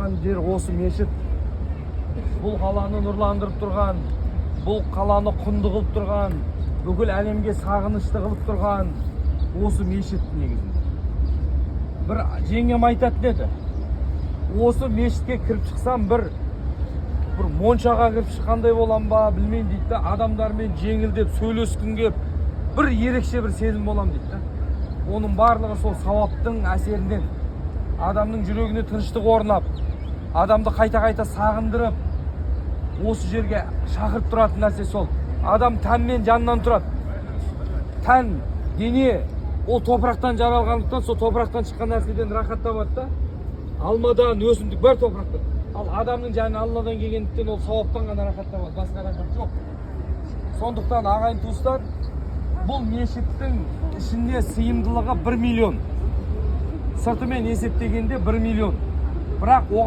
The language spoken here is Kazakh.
тұрған жер осы мешіт. Бұл қаланы нұрландырып тұрған, бұл қаланы құнды қылып тұрған, бүкіл әлемге сағынышты қылып тұрған осы мешіт негізінде. Бір жеңгем айтатын еді: «Осы мешітке кіріп шықсам, бір моншаға кіріп шыққандай болам ба, білмеймін», – дейді да. «Адамдармен жеңілдеп сөйлескім келіп, бір ерекше бір сезім болам», – дейді да. Оның барлығы сол сауаптың әсерінен, адамның жүрегіне тыныштық орнап, адамды қайта қайта сағындырып, осы жерге шақырып тұратын нәрсе сол. Адам тән мен жаннан тұрады. Тән, дене, ол топырақтан жаралғандықтан, сол топырақтан шыққан нәрседен рахат табады да. Алмадан, өсімдік, бәрі топырақтан. Ал адамның жаны Алладан келгендіктен, ол сауаптан ғана рахат табады, басқа рахат жоқ. Сондықтан, ағайын туыстар, бұл мешіттің ішінде сыйымдылығы 1 миллион, сыртымен есептегенде 1 миллион, бірақ оған